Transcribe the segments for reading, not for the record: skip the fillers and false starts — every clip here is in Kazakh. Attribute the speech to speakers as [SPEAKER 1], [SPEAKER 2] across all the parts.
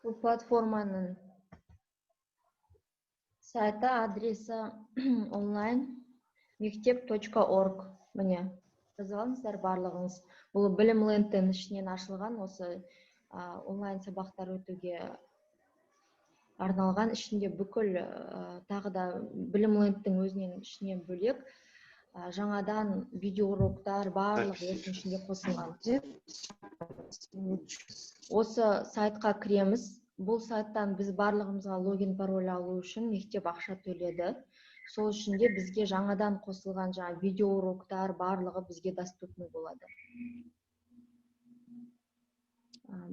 [SPEAKER 1] Бұл платформаның сайты, адресі онлайн мектеп.org. Міне, жазып алыңыздар барлығыңыз. Бұл Білімлендтің ішінен ашылған осы онлайн сабақтар өтуге арналған. Ішінде бүкіл тағы да Білімлендтің өзінен ішінен бөлек жаңадан видеоуроктар барлығы осының ішінде қосылған. Осы сайтқа кіреміз. Бұл сайттан біз барлығымызға логин пароль алу үшін мектеп ақша төледі. Сол үшін де бізге жаңадан қосылған жаңа видеоуроктар барлығы бізге доступны болады.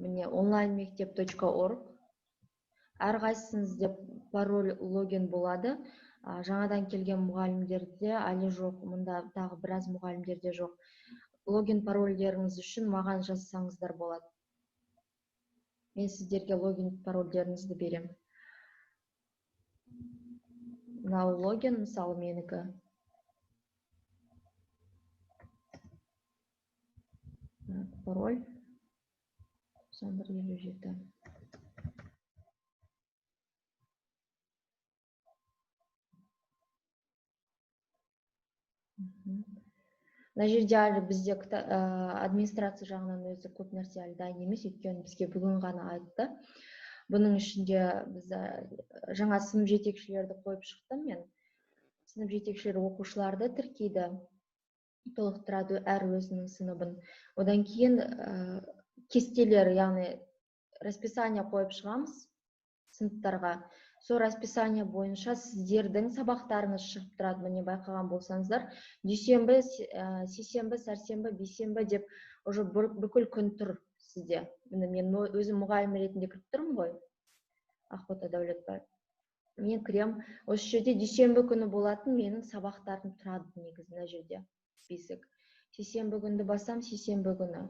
[SPEAKER 1] Міне, онлайн мектеп.org. Әрқайсыңызде пароль логин болады. Жаңадан келген мұғалімдерде әлі жоқ, мұнда тағы біраз мұғалімдерде жоқ. Логин парольдеріңіз үшін маған жазсаңыздар болады. Мен сіздерге логин парольдеріңізді берем. Мынау логин, мысалы, менікі. Пароль 9157. Мына жерде әлі бізде администрация жағынан өзі көп нәрсе әлі дайын емес, өйткені бізге бүгін ғана айтты. Бұның ішінде біз жаңа сынып жетекшілерді қойып шықтым мен. Сынып жетекшілері оқушыларды тіркейді, толықтырады әр өзінің сыныбын. Одан кейін кестелер, яғни расписание қойып шығамыз сыныптарға. Сол расписание бойынша сіздердің сабақтарыңыз шығып тұрады. Міне, байқаған болсаңыздар, дүйсенбі, сейсенбі, сәрсенбі, бейсенбі деп уже бүкіл күн тұр сізде. Міне, мен өзім мұғалім ретінде кіріп тұрмын ғой, Ақбота Дәулетбай. Мен кірем. Осы жерде дүйсенбі күні болатын менің сабақтарым тұрады негізі мына жерде список. Сейсенбі күнді бассам, сейсенбі күні.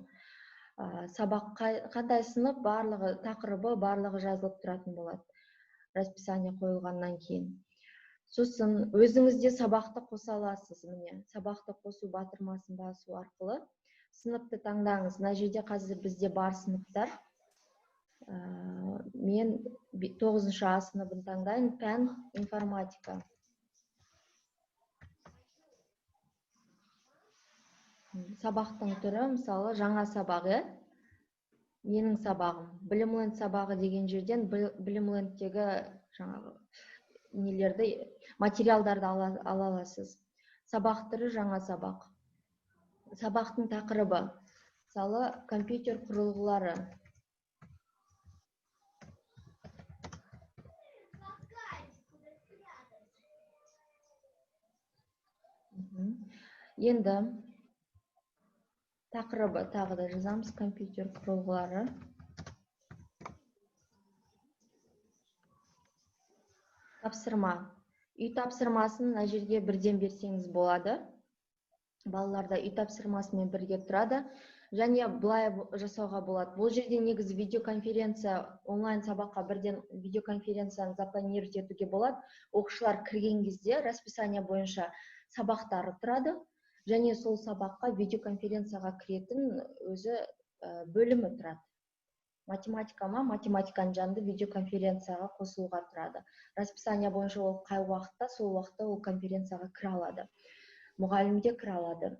[SPEAKER 1] Сабақ қандай сынып, барлығы тақырыбы, барлығы жазылып тұратын болады. Расписание қойылғаннан кейін. Сосын өзіңіз де сабақты қоса аласыз. Міне, сабақты қосу батырмасын басу арқылы сыныпты таңдаңыз. Мына жерде қазір бізде бар сыныптар. Мен 9-шы А сыныбын таңдайын, пән информатика. Сабақтың түрі, мысалы, жаңа сабақ, иә? Менің сабағым. Білімленд сабағы деген жерден Білімлендтегі жаңағы нелерді, материалдарды ала аласыз. Сабақ түрі жаңа сабақ. Сабақтың тақырыбы, мысалы, компьютер құрылғылары. Енді тақырыбы тағы да жазамыз, компьютер құрылғылары. Тапсырма. Үй тапсырмасын мына жерге бірден берсеңіз болады. Балалар да үй тапсырмасымен бірге тұрады. Және былай жасауға болады. Бұл жерде негізі видеоконференция, онлайн сабаққа бірден видеоконференцияны запланировать етуге болады. Оқушылар кірген кезде расписание бойынша сабақтары тұрады. Және сол сабаққа видеоконференцияға кіретін өзі бөлімі тұрады. Математика ма, математиканың жанында видеоконференцияға қосылуға тұрады. Расписание бойынша ол қай уақытта, сол уақытта ол конференцияға кіре алады. Мұғалім де кіре алады.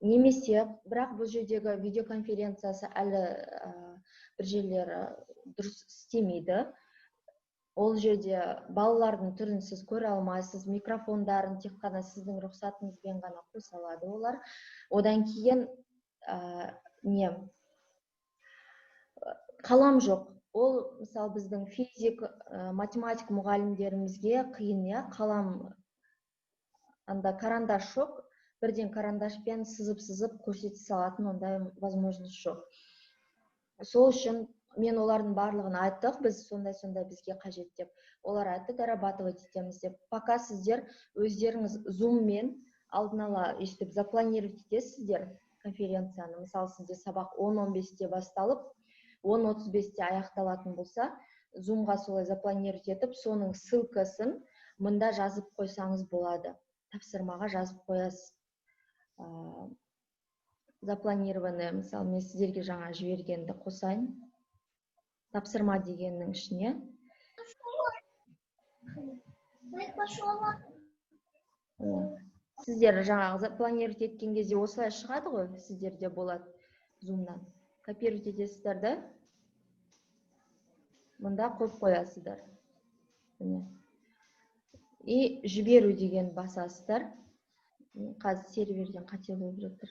[SPEAKER 1] Немесе, бірақ бұл жердегі видеоконференциясы әлі бір жерлері дұрыс істемейді. Ол жерде балалардың түрін сіз көре алмайсыз, микрофондарын тек қана сіздің рұқсатыңызбен ғана қоса алады олар. Одан кейін қалам жоқ. Ол, мысалы, біздің физик, математик мұғалімдерімізге қиын, иә, қалам, анда карандаш жоқ, бірден карандашпен сызып-сызып көрсете салатын ондай возможность жоқ. Сол үшін мен олардың барлығын айттық, біз сондай-сондай бізге қажет деп. Олар айтты, дорабатывать етеміз деп. Пока сіздер өздеріңіз Zoom-мен алдын ала өйстіп запланировать етесіздер конференцияны. Мысалы, сізде сабақ 10:15-те басталып, 10:35-те аяқталатын болса, Zoom-ға солай запланировать етіп, соның ссылкасын мында жазып қойсаңыз болады. Тапсырмаға жазып қоясыз. Запланированный, мысалы, мен сіздерге жаңа жібергенді қосайын. Тапсырма дегеннің ішіне. Сіздер жаңағы запланировать еткен кезде осылай шығады ғой, сіздерде болады Zoom-нан. Копировать етесіздер да, мында қойып қоясыздар. Міне. И жіберу деген басасыздар. Қазір серверден қате болып жатыр.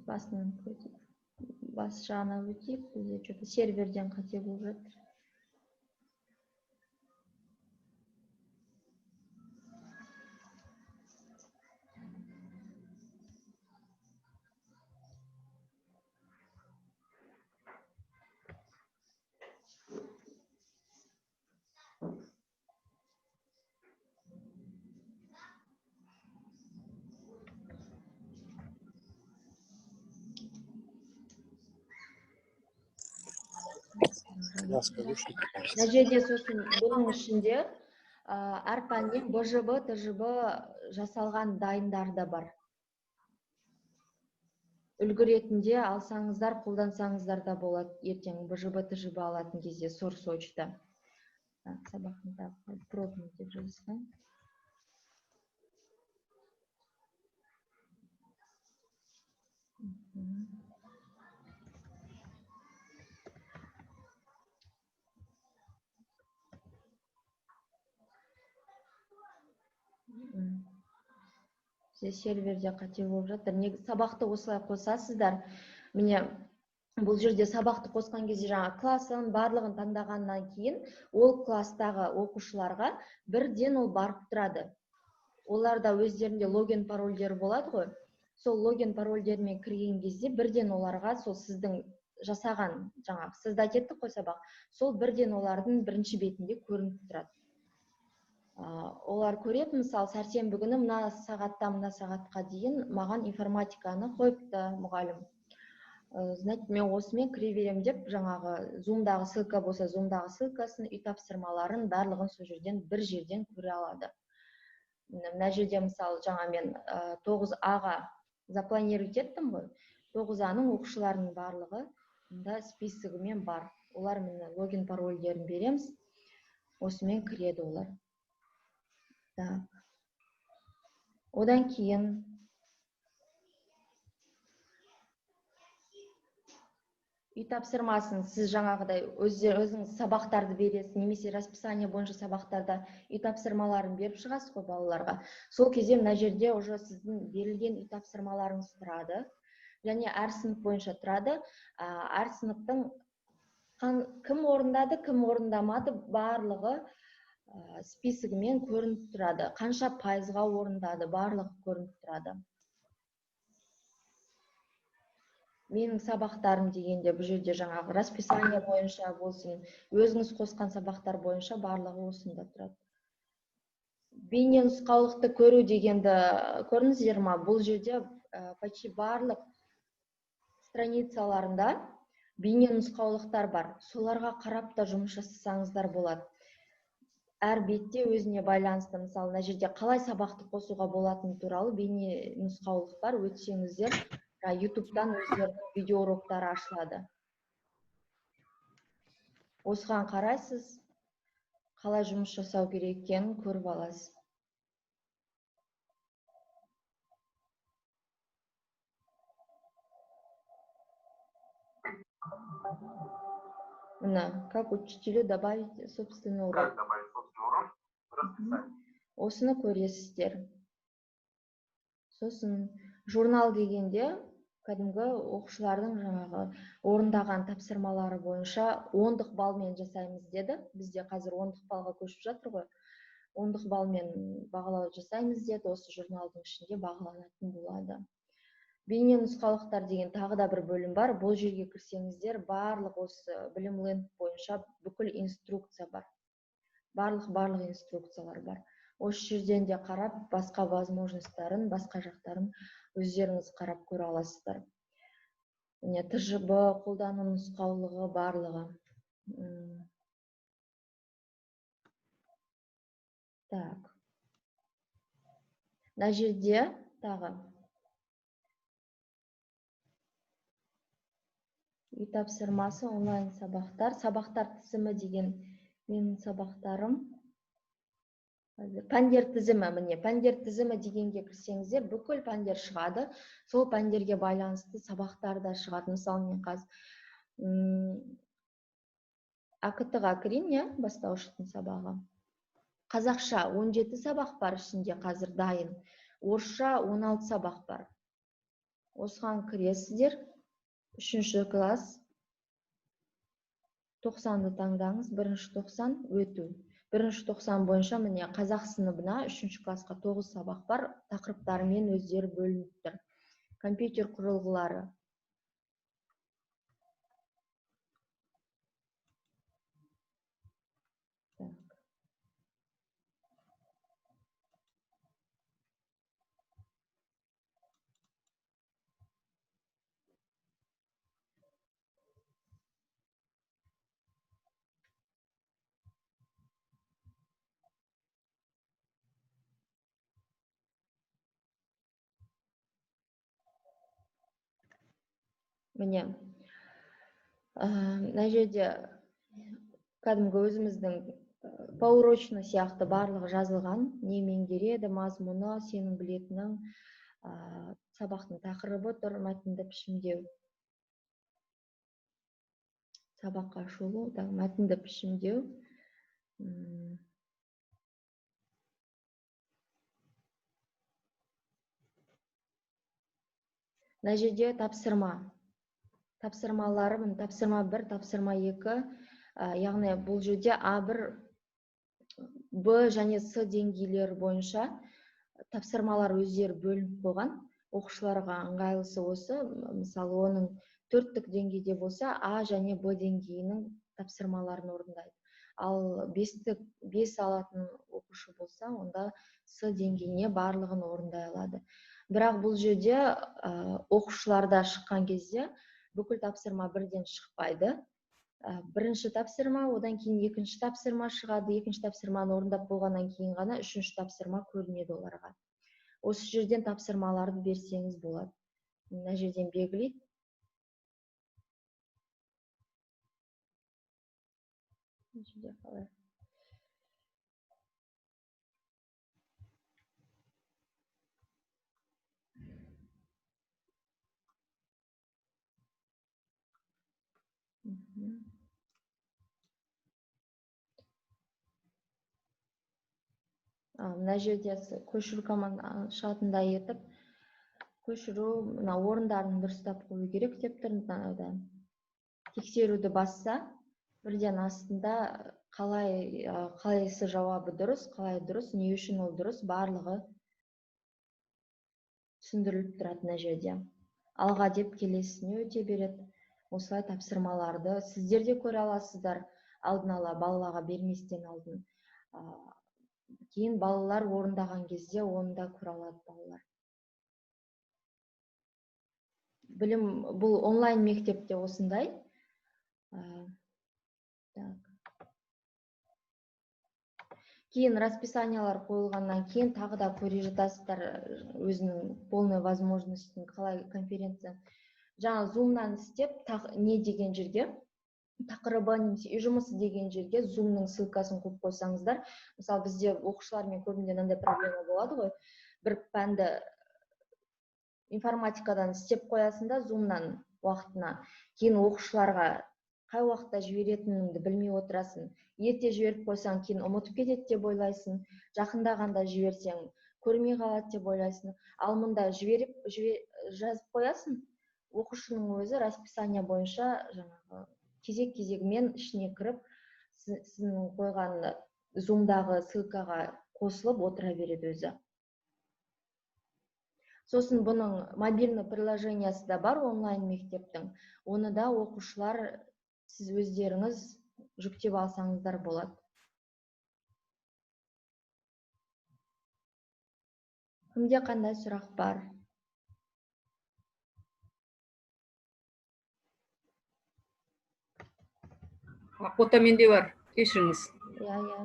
[SPEAKER 1] Басынан өтейік. Бас жағына өтейік. Бізде что-то серверден қате болып жатыр. Мына жерде сосын бұның ішінде әр пәннен БЖБ, ТЖБ жасалған дайындар да бар. Үлгі ретінде алсаңыздар, қолдансаңыздар да болады ертең БЖБ, ТЖБ алатын кезде СОР СОЧта. Сабақтың тағы пробный деп жазған. Серверде қате болып жатыр. Негізі сабақты осылай қосасыздар. Міне, бұл жерде сабақты қосқан кезде жаңа классын барлығын таңдағаннан кейін ол класстағы оқушыларға бірден ол барып тұрады. Оларда өздерінде логин парольдері болады ғой. Сол логин парольдерімен кірген кезде бірден оларға сол сіздің жасаған жаңағы создать еттік қой сабақ, сол бірден олардың бірінші бетінде көрініп тұрады. Олар көреді, мысалы, сәрсенбі күні мына сағаттан мына сағатқа дейін маған информатиканы қойыпты мұғалім. Значит, мен осымен кіре беремін деп жаңағы Zoom-дағы ссылка болса, Zoom-дағы ссылкасын, үй тапсырмаларын барлығын сол жерден бір жерден көре алады. Мына жерде, мысалы, жаңа мен 9А-ға запланировать еттім ғой. 9А-ның оқушыларының барлығы мында списогімен бар. Олар міне логин парольдерін береміз. Осымен кіреді олар. Так. Одан кейін үй тапсырмасын сіз жаңағыдай өзіңіз сабақтарды бересіз, немесе расписание бойынша сабақтарда үй тапсырмаларын беріп шығасыз ғой балаларға. Сол кезде мына жерде уже сіздің берілген үй тапсырмаларыңыз тұрады. Және әр сынып бойынша тұрады. Әр сыныптың кім орындады, кім орындамады барлығы списогімен көрініп тұрады. Қанша пайызға орындады, барлығы көрініп тұрады. Менің сабақтарым дегенде бұл жерде жаңағы расписание бойынша болсын, өзіңіз қосқан сабақтар бойынша барлығы осында тұрады. Бейне нұсқаулықты көру дегенді көрдіңіздер ма? Бұл жерде почти барлық страницаларында бейне нұсқаулықтар бар. Соларға қарап та жұмыс жасасаңыздар болады. Әр бетте өзіне байланысты, мысалы, мына жерде қалай сабақты қосуға болатыны туралы бейне нұсқаулық бар. Өтсеңіздер, YouTube-тан өздерінің видеоуроктары ашылады. Осыған қарайсыз, қалай жұмыс жасау керек екенін көріп аласыз. Мына, как учителю добавить собственный урок.
[SPEAKER 2] Как добавить собственный урок? Расписание.
[SPEAKER 1] Осыны көресіздер. Сосын журнал дегенде кәдімгі оқушылардың жаңағы орындаған тапсырмалары бойынша 10-дық балмен жасаймыз деді. Бізде қазір 10-дық балға көшіп жатыр ғой. 10-дық балмен бағалау жасаймыз деді. Осы журналдың ішінде бағаланатын болады. Бейне нұсқаулықтар деген тағы да бір бөлім бар. Бұл жерге кірсеңіздер, барлық осы білім ленд бойынша бүкіл инструкция бар. Барлық инструкциялар бар. Осы жерден де қарап, басқа возможностьтарын, басқа жақтарын өздеріңіз қарап көре аласыздар. Міне, ТЖБ қолдану нұсқаулығы барлығы. Так. Мына жерде тағы үй тапсырмасы, онлайн сабақтар, сабақтар тізімі деген менің сабақтарым. Пәндер тізімі, міне, пәндер тізімі дегенге кірсеңіздер, бүкіл пәндер шығады. Сол пәндерге байланысты сабақтар да шығады. Мысалы, мен қазір АКТ-ға кірейін, иә, бастауыштың сабағы. Қазақша 17 сабақ бар ішінде қазір дайын. Орысша 16 сабақ бар. Осыған кіресіздер. 3-ші класс. 90-ды таңдаңыз, 1-ші 90 өту. 1-ші 90 бойынша міне қазақ сыныбына 3-ші классқа 9 сабақ бар, тақырыптарымен өздері бөлініп тұр. Компьютер құрылғылары. Так. Міне, мына жерде кәдімгі өзіміздің поурочно сияқты барлығы жазылған, не меңгереді, мазмұны, сенің білетінің, сабақтың тақырыбы тұр, мәтінді пішімдеу. Сабаққа шолу, так, мәтінді пішімдеу. Мына жерде тапсырма. Тапсырмалары, міне, тапсырма 1, тапсырма 2, яғни бұл жерде А1, Б және С деңгейлері бойынша тапсырмалар өздері бөлініп қойған. Оқушыларға ыңғайлысы осы. Мысалы, оның 4-тік деңгейде болса, А және Б деңгейінің тапсырмаларын орындайды. Ал 5 алатын оқушы болса, онда С деңгейіне барлығын орындай алады. Бірақ бұл жерде, оқушыларда шыққан кезде бүкіл тапсырма бірден шықпайды. Бірінші тапсырма, одан кейін екінші тапсырма шығады. Екінші тапсырманы орындап болғаннан кейін ғана үшінші тапсырма көрінеді оларға. Осы жерден тапсырмаларды берсеңіз болады. Мына жерден белгілейді. Мына жерде қалай? Мына жерде көшіру команда шығатындай етіп көшіру, мына орындарын дұрыстап қою керек деп тұр. Мынада тексеруді басса, бірден астында қалайсы жауабы дұрыс, қалай дұрыс, не үшін ол дұрыс, барлығы түсіндіріліп тұрады мына жерде. Алға деп келесіне өте береді. Осылай тапсырмаларды сіздер де көре аласыздар, алдын ала балаларға берместен алдын. Кейін балалар орындаған кезде оны да көре алады балалар. Білім бұл онлайн мектепте осындай. Так. Кейін расписаниялар қойылғаннан кейін тағы да көре жатасыздар өзінің полный возможностін, қалай конференция. Жаңа Zoom-нан істеп, не деген жерге, тақырыбы немесе үй жұмысы деген жерге Zoom-ның ссылкасын қойып қойсаңыздар. Мысалы, бізде оқушылармен көбінде мынандай проблема болады ғой. Бір пәнді информатикадан істеп қоясың да Zoom-нан уақытына. Кейін оқушыларға қай уақытта жіберетініңді білмей отырасың. Ерте жіберіп қойсаң, кейін ұмытып кетеді деп ойлайсың. Жақындағанда жіберсең, көрмей қалады деп ойлайсың. Ал мұнда жазып қоясың, оқушының өзі расписание бойынша жаңағы кезек-кезегімен ішіне кіріп, сіздің қойған Zoom-дағы ссылкаға қосылып отыра береді өзі. Сосын бұның мобильный приложениясы да бар онлайн мектептің. Оны да оқушылар сіз өздеріңіз жүктеп алсаңыздар болады. Кімде қандай сұрақ бар?
[SPEAKER 3] Ақбота, менде бар, кешіріңіз.
[SPEAKER 1] Иә, иә.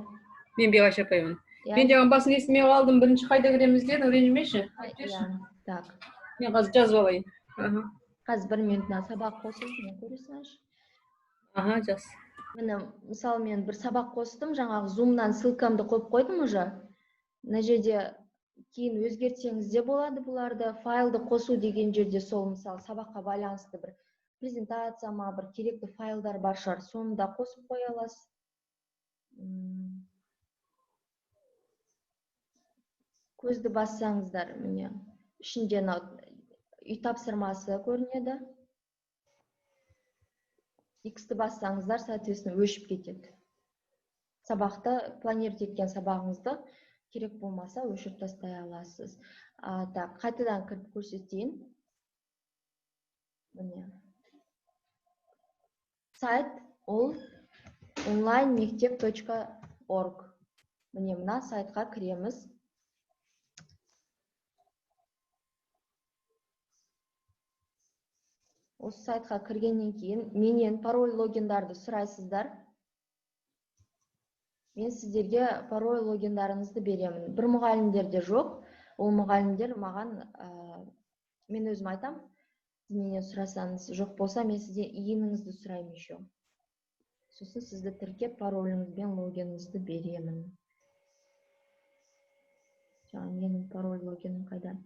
[SPEAKER 3] Мен Биғайша апаймын.
[SPEAKER 1] Иә.
[SPEAKER 3] Мен жаңа басын естімей қалдым, бірінші қайда кіреміз дедің, ренжімеші, айтып жіберші.
[SPEAKER 1] Иә, так.
[SPEAKER 3] Мен қазір жазып алайын. Аха.
[SPEAKER 1] Қазір бір минут, мына сабақ қосылды, мен көре салайыншы.
[SPEAKER 3] Аха, жақсы.
[SPEAKER 1] Міне, мысалы, мен бір сабақ қостым, жаңағы зумнан ссылкамды қойып қойдым уже. Мына жерде кейін өзгертсеңіз де болады бұларды. Файлды қосу деген жерде сол, мысалы, сабаққа байланысты бір презентация ма, бір керекті файлдар бар шығар, соны да қосып қоя аласыз. Көзді бассаңыздар, міне, ішінде мынау үй тапсырмасы көрінеді. X-ті бассаңыздар, соответственно, өшіп кетеді. Сабақты, планировать еткен сабағыңызды керек болмаса өшіріп тастай аласыз. Так, қайтадан кіріп көрсетейін. Міне. Сайт ол онлайн мектеп точка орг. Міне, мына сайтқа кіреміз. Осы сайтқа кіргеннен кейін менен пароль логиндарды сұрайсыздар. Мен сіздерге пароль логиндарыңызды беремін. Бір мұғалімдерде жоқ. Ол мұғалімдер маған, мен өзім айтам, сіз менен сұрасаңыз, жоқ болса, мен сізден ИИН-іңізді сұраймын еще. Сосын сізді тіркеп, пароліңіз бен логиніңізді беремін. Жаңа менің пароль логинім қайда?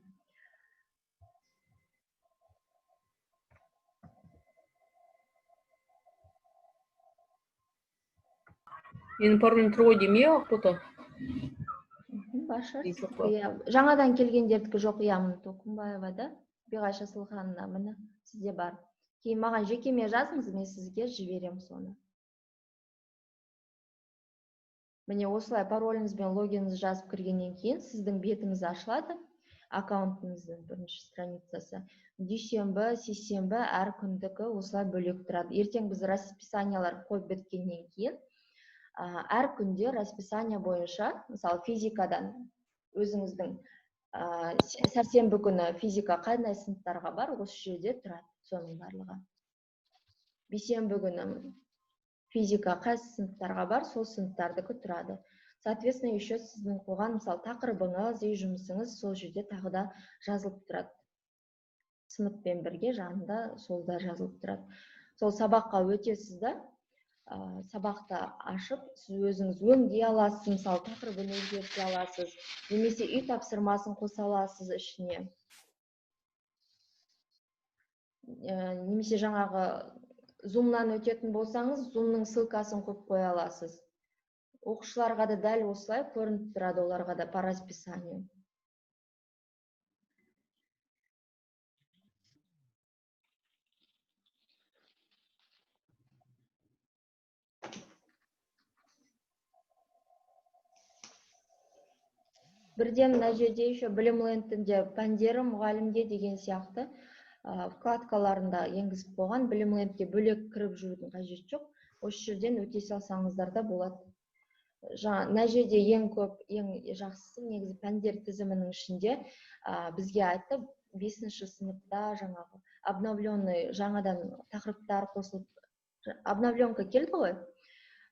[SPEAKER 3] Менің паролім тұр ғой деймін, иә, Ақбота?
[SPEAKER 1] Бар шығар.
[SPEAKER 3] Жоқ па?
[SPEAKER 1] Иә, жаңадан келгендердікі жоқ, иә, міне, Тоқымбаева да, Биғайша Сылханова, міне, сізде бар. Кейін маған жекеме жазыңыз, мен сізге жіберемін соны. Міне, осылай пароліңіз бен логиніңізді жазып кіргеннен кейін сіздің бетіңіз ашылады, аккаунтыңыздың бірінші страницасы. Дүйсенбі, сейсенбі әр күндікі осылай бөлек тұрады. Ертең біз расписаниялар қойып біткеннен кейін, әр күнде расписание бойынша, мысалы, физикадан өзіңіздің, сәрсенбі күні физика қандай сыныптарға бар, осы жерде тұрады соның барлығы. Бейсенбі күні физика қайсы сыныптарға бар, сол сыныптардікі тұрады. Соответственно, еще сіздің қойған, мысалы, тақырыбыңыз, үй жұмысыңыз сол жерде тағы да жазылып тұрады. Сыныппен бірге жанында сол да жазылып тұрады. Сол сабаққа өтесіз да, сабақты ашып, сіз өзіңіз өңдей аласыз, мысалы, тақырыбын өзгерте аласыз, немесе үй тапсырмасын қоса аласыз ішіне. Немесе жаңағы Zoom-нан өтетін болсаңыз, Zoom-ның ссылкасын қойып қоя аласыз. Оқушыларға да дәл осылай көрініп тұрады, оларға да по расписанию. Бірден мына жерде еще Білімлендтің де пәндері мұғалімге деген сияқты, вкладкаларында енгізіп қойған. Білімлендке бөлек кіріп жүрудің қажеті жоқ. Осы жерден өте салсаңыздар да болады. Мына жерде ең көп, ең жақсысы негізі пәндер тізімінің ішінде, бізге айтты, 5-ші сыныпта жаңағы обновленный, жаңадан тақырыптар қосылып, обновленка келді ғой.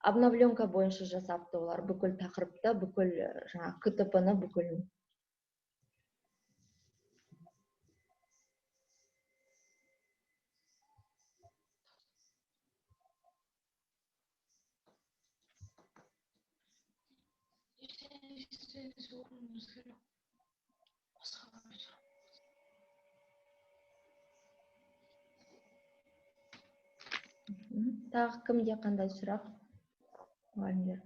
[SPEAKER 1] Обновленка бойынша жасапты олар бүкіл тақырыпты, бүкіл жаңағы К Т П-ны бүкілін. Тағы кімде қандай сұрақ? Мұғалімдер.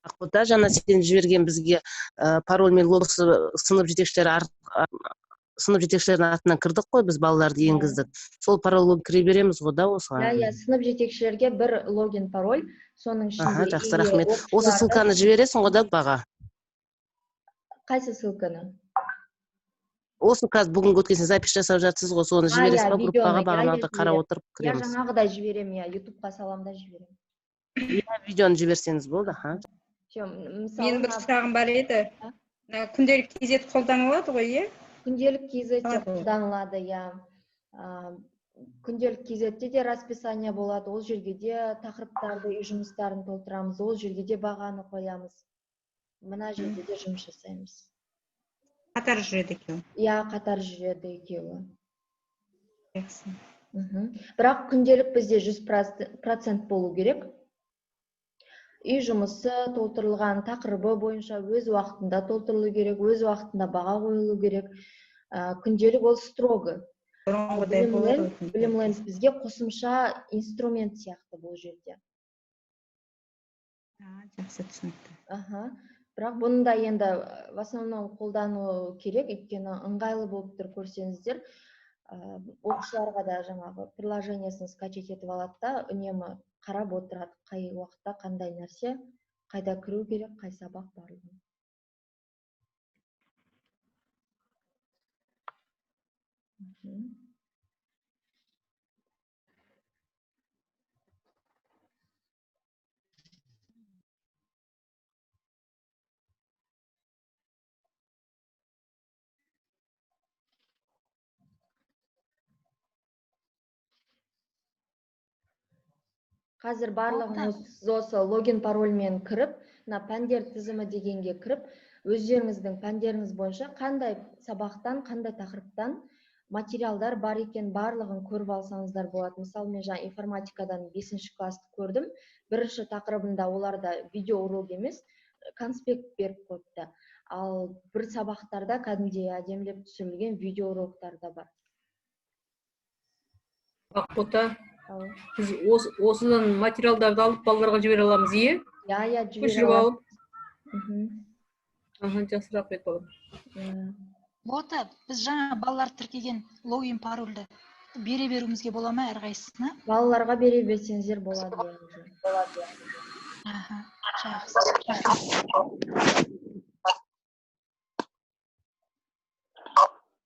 [SPEAKER 4] Ақбота, жаңа сен жіберген бізге, пароль мен логин сынып жетекшілері сынып жетекшілерінің атынан кірдік қой, біз балаларды енгіздік. Сол пароль логин кіре береміз ғой да осыған?
[SPEAKER 1] Иә, иә, сынып жетекшілерге бір логин пароль, соның ішінде
[SPEAKER 4] Аха, жақсы,
[SPEAKER 1] егер
[SPEAKER 4] рахмет. Осы
[SPEAKER 1] оқушыларды
[SPEAKER 4] ссылканы жібересің ғой да баға?
[SPEAKER 1] Қайсы ссылканы?
[SPEAKER 4] Осы қазір бүгінгі өткен сен запись жасап жатсыз ғой, соны жібересіз ба группаға,
[SPEAKER 1] Видеоны, иә,
[SPEAKER 4] бағанағыда
[SPEAKER 1] иә,
[SPEAKER 4] қарап
[SPEAKER 1] жіберемін.
[SPEAKER 4] отырып
[SPEAKER 1] Иә,
[SPEAKER 4] кіреміз.
[SPEAKER 1] жаңағыдай жіберемін, иә, ютубқа салам да жіберемін.
[SPEAKER 4] Иә, видеоны жіберсеңіз болды, аха.
[SPEAKER 1] Всё, мысалы,
[SPEAKER 5] Менің бір
[SPEAKER 1] мына
[SPEAKER 5] сұрағым бар еді.
[SPEAKER 1] А?
[SPEAKER 5] Күнделік KZ қолданылады ғой, иә?
[SPEAKER 1] Күнделік KZ те қолданылады, иә. Күнделік KZ-те де расписание болады, ол жерге де тақырыптарды, үй жұмыстарын толтырамыз, ол жерге де бағаны қоямыз. Мына жерде де жұмыс жасаймыз.
[SPEAKER 5] Қатар жүреді екеуі.
[SPEAKER 1] Иә, қатар жүреді екеуі.
[SPEAKER 5] Жақсы.
[SPEAKER 1] Бірақ күнделік бізде 100% болу керек. Үй жұмысы толтырылған тақырыбы бойынша өз уақытында толтырылу керек, өз уақытында баға қойылу керек. Күнделік ол строго. Білім Ленд бізге қосымша инструмент сияқты бұл жерде.
[SPEAKER 5] Жақсы, түсінікті.
[SPEAKER 1] Аха. Бірақ бұны да енді в основном қолдану керек, өйткені ыңғайлы болып тұр, көрсеңіздер. Оқушыларға да жаңағы приложениесін скачать етіп алады да, үнемі қарап отырады, қай уақытта қандай нәрсе, қайда кіру керек, қай сабақ, барлығын. Қазір барлығыңыз осы логин парольмен кіріп, мына пәндер тізімі дегенге кіріп, өздеріңіздің пәндеріңіз бойынша қандай сабақтан, қандай тақырыптан материалдар бар екен, барлығын көріп алсаңыздар болады. Мысалы, мен жаңа информатикадан 5-ші классты көрдім. Бірінші тақырыбында оларда видео урок емес, конспект беріп қойыпты. Ал бір сабақтарда кәдімгідей әдемілеп түсірілген видео уроктар да бар.
[SPEAKER 3] Ақбота, біз осыдан материалдарды алып балаларға жібере аламыз, ие?
[SPEAKER 1] Иә, иә, жібере
[SPEAKER 3] Көшіріп алып.
[SPEAKER 1] Аха,
[SPEAKER 3] жақсы, рахмет балам.
[SPEAKER 6] Бота, біз жаңа балалар тіркеген логин парольді бере беруімізге бола ма әрқайсысына?
[SPEAKER 1] Балаларға бере берсеңіздер болады.
[SPEAKER 6] Аха, жақсы.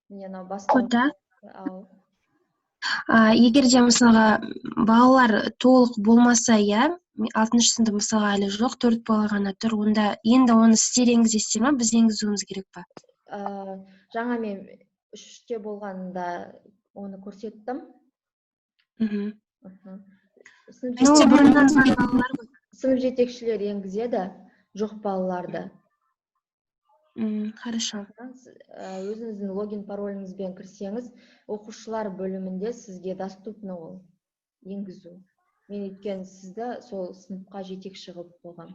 [SPEAKER 1] Міне мынау бастау. Ау.
[SPEAKER 7] Егер де мысалға балалар толық болмаса, иә, 6-шы сынып мысалға әлі жоқ, 4 бала ғана тұр, онда енді оны сіздер енгізесіздер ма, біз енгізуіміз керек па?
[SPEAKER 1] Жаңа мен 3-те болғанда оны көрсеттім. Сынып жетекшілері енгізеді, жоқ балаларды.
[SPEAKER 7] Хорошо.
[SPEAKER 1] Өзіңіздің логин пароліңізбен кірсеңіз, оқушылар бөлімінде сізге доступны ол енгізу. Мен өйткені сізді сол сыныпқа жетекші қылып қойғам.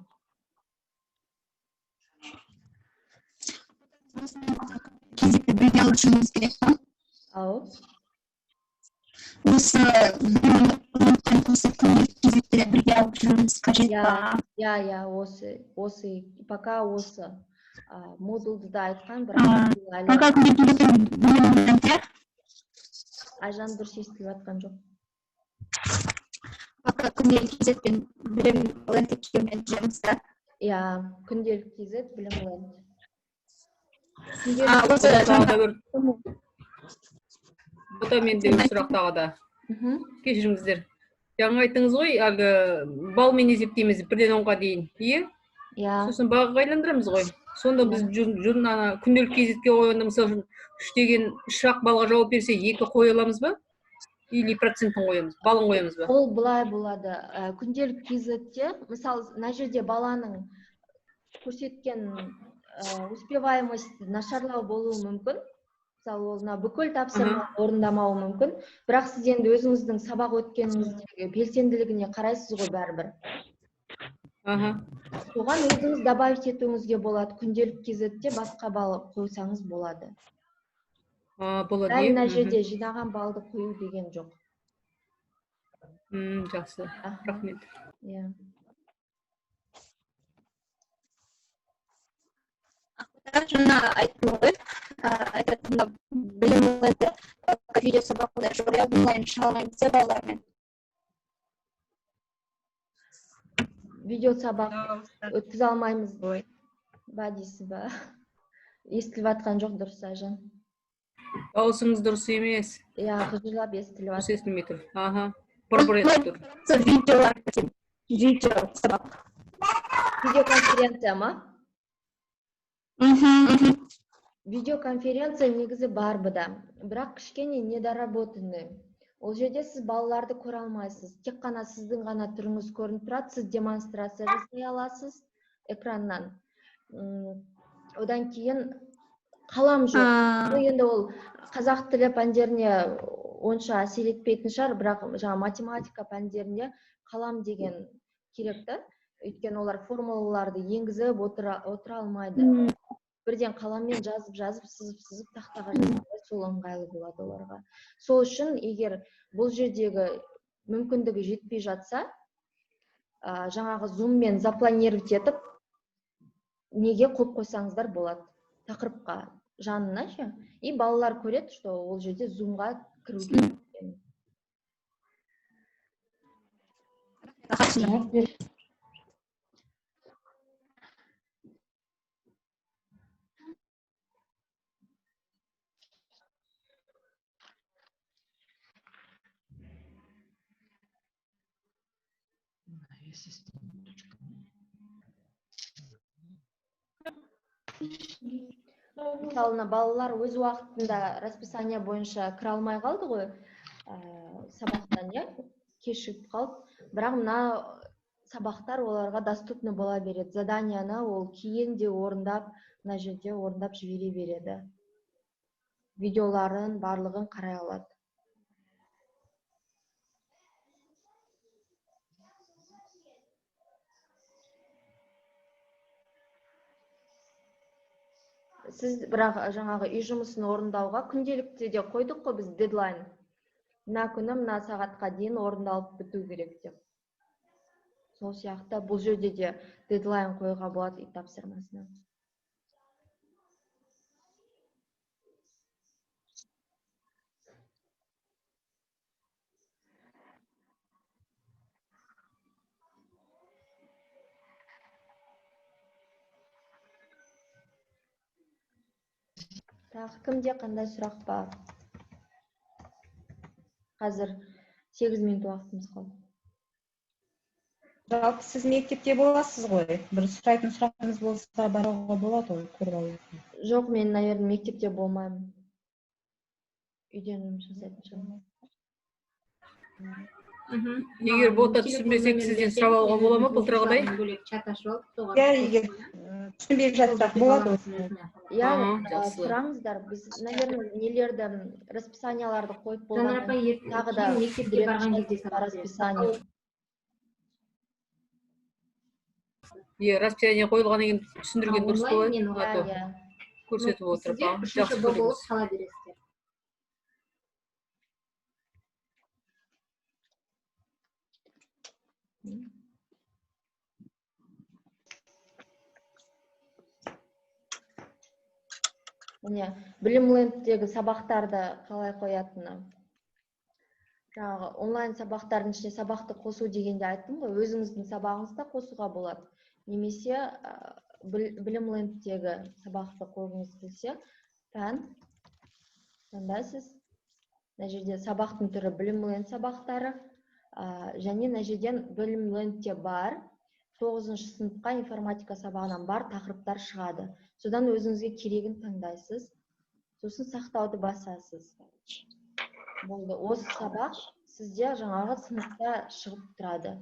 [SPEAKER 8] Кезекті бірге алып жүруіміз керек па?
[SPEAKER 1] Ау.
[SPEAKER 8] Осы кезекті бірге алып жүруіміз қажет па?
[SPEAKER 1] Иә, иә, осы, пока осы. Модулды да айтқан, бірақ Айжан дұрыс естіліп жатқан жоқ.
[SPEAKER 8] Пока күнделік KZ-пен білім Ленд екеуімен жүреміз да?
[SPEAKER 1] Иә, күнделік KZ, білім Ленд.
[SPEAKER 3] Бота, менде бір сұрақ тағы да. Кешіріңіздер. Жаңа айттыңыз ғой, әлгі балмен есептейміз 1-ден 10-ға дейін, иә?
[SPEAKER 1] Иә.
[SPEAKER 3] Сосын бағаға айландырамыз ғой. Сонда біз ана күнделік KZ-ке қойғанда, мысалы үшін, 3 деген 3-ақ балға жауап берсе, 2 қоя аламыз ба? Или процентін қоямыз, балын қоямыз ба?
[SPEAKER 1] Ол былай болады. Күнделік KZ-те, мысалы, мына жерде баланың көрсеткен успеваемость нашарлау болуы мүмкін. Мысалы, ол мына бүкіл тапсырма орындамауы мүмкін. Бірақ сіз енді өзіңіздің сабақ өткеніңіздегі белсенділігіне қарайсыз ғой бәрібір. Соған өзіңіз добавить етуіңізге болады. Күнделік KZ-те басқа балл қойсаңыз болады.
[SPEAKER 3] Болады.
[SPEAKER 1] Дәл мына жерде жинаған баллды қою деген жоқ.
[SPEAKER 3] Жақсы. Рахмет.
[SPEAKER 1] Иә.
[SPEAKER 8] Жаңа айттым ғой, айтатын білім Ленді видео сабақ жоқ, онлайн шыға алмаймыз балалармен.
[SPEAKER 1] Видео сабақ өткізе алмаймыз ба дейсіз ба? Естіліп жатқан жоқ дұрыс, Айжан.
[SPEAKER 3] Дауысыңыз дұрыс емес.
[SPEAKER 1] Иә, ғыжырлап естіліп
[SPEAKER 3] Дұрыс
[SPEAKER 1] жатыр.
[SPEAKER 3] естілмей тұр. Аха. Бір-бір етіп тұр.
[SPEAKER 8] Видеолар, видео сабақ.
[SPEAKER 1] Видеоконференция ма?
[SPEAKER 8] Мхм.
[SPEAKER 1] Видеоконференция негізі бар бұда, бірақ кішкене недоработанный. Ол жерде сіз балаларды көре алмайсыз. Тек қана сіздің ғана түріңіз көрініп тұрады, сіз демонстрация жасай аласыз экраннан. Одан кейін қалам жоқ. Ну, енді ол қазақ тілі пәндеріне онша әсер етпейтін шығар, бірақ жаңа математика пәндерінде қалам деген керек та. Өйткені олар формулаларды енгізіп отыра алмайды. Бірден қаламмен жазып-жазып, сызып-сызып тақтаға жазғанда сол ыңғайлы болады оларға. Сол үшін егер бұл жердегі мүмкіндігі жетпей жатса, жаңағы Zoom-мен запланировать етіп, неге қойып қойсаңыздар болады тақырыпқа жанына ше. И балалар көреді, что ол жерде Zoom-ға кіру керек екенін. Мысалы, балалар өз уақытында расписание бойынша кіре алмай қалды ғой, сабақтан, иә, кешігіп қалды. Бірақ мына сабақтар оларға доступны бола береді. Заданияны ол кейін де орындап, мына жерде орындап жібере береді. Видеоларын барлығын қарай алады. Сіз бірақ жаңағы үй жұмысын орындауға күнделікті де қойдық қой біз дедлайн. Мына күні мына сағатқа дейін орындалып біту керек деп. Сол сияқты бұл жерде де дедлайн қоюға болады үй тапсырмасына. Тағы кімде қандай сұрақ бар? Қазір 8 минут уақытымыз қалды.
[SPEAKER 5] Жалпы сіз мектепте боласыз ғой. Бір сұрайтын сұрағыңыз болса баруға болады ғой, көріп алуға.
[SPEAKER 1] Жоқ, мен, наверное, мектепте болмаймын. Үйден жұмыс жасайтын шығармын.
[SPEAKER 3] Егер бота түсінбесек, сізден сұрап алуға бола ма былтырғыдай?
[SPEAKER 5] Иә, егер түсінбей жатсақ болады ғой.
[SPEAKER 1] Иә, сұраңыздар. Біз, наверное, нелерді, расписанияларды қойып болғаннан тағы да
[SPEAKER 9] мектепке барған кезде
[SPEAKER 1] расписание.
[SPEAKER 3] Иә, расписание қойылғаннан кейін түсіндірген дұрыс болады.
[SPEAKER 1] Иә.
[SPEAKER 3] Көрсетіп отырып, жақсы
[SPEAKER 9] болып қала бересіздер.
[SPEAKER 1] Міне, Білімлендтегі сабақтарды қалай қоятыны. Жаңағы онлайн сабақтардың ішіне сабақты қосу дегенде айттым ғой, өзіңіздің сабағыңызды да қосуға болады. Немесе Білімлендтегі сабақты қойғыңыз келсе, пән таңдайсыз. Мына жерде сабақтың түрі Білімленд сабақтары, және мына жерден Білімлендте бар 9-шы сыныпқа информатика сабағынан бар тақырыптар шығады. Содан өзіңізге керегін таңдайсыз. Сосын сақтауды басасыз. Болды. Осы сабақ сізде жаңағы сыныпта шығып тұрады.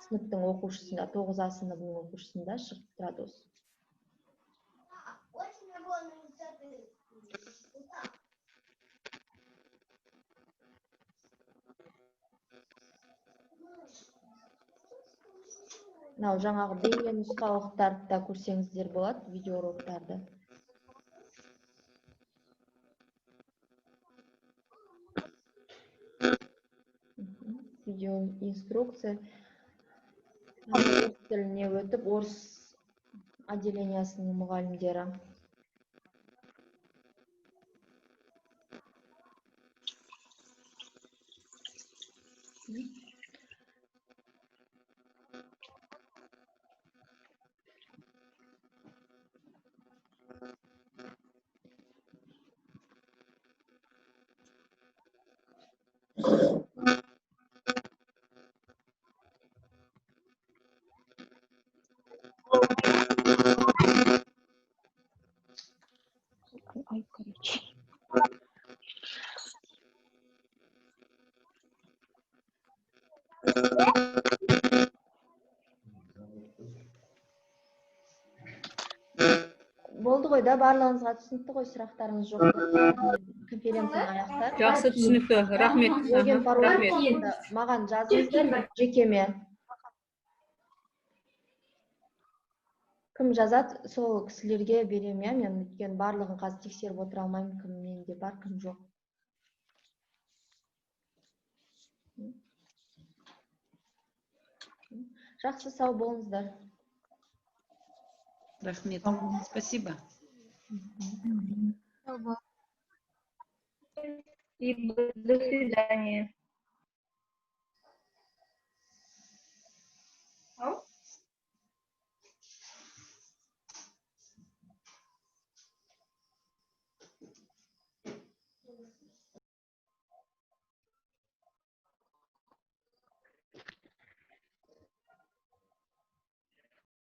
[SPEAKER 1] Сыныптың оқушысында, 9А сыныбының оқушысында шығып тұрады осы. Мынау жаңағы бейне нұсқаулықтарды да көрсеңіздер болады, видеоуроктарды. Видеоинструкция. Орыс тіліне өтіп, орыс отделениясының мұғалімдері. Болды ғой да, барлығыңызға түсінікті ғой, сұрақтарыңыз жоқ болса, конференцияны аяқтайық.
[SPEAKER 3] Жақсы, түсінікті, рахмет.
[SPEAKER 1] Логин, пароль
[SPEAKER 3] Рахмет.
[SPEAKER 1] Маған жазыңыздар жекеме. Кім жазады, сол кісілерге беремін, иә, мен, өйткені барлығын қазір тексеріп отыра алмаймын, кім менде бар, кім жоқ. Жақсы, сау болыңыздар.
[SPEAKER 10] Рахмет. Спасибо.
[SPEAKER 8] До свидания.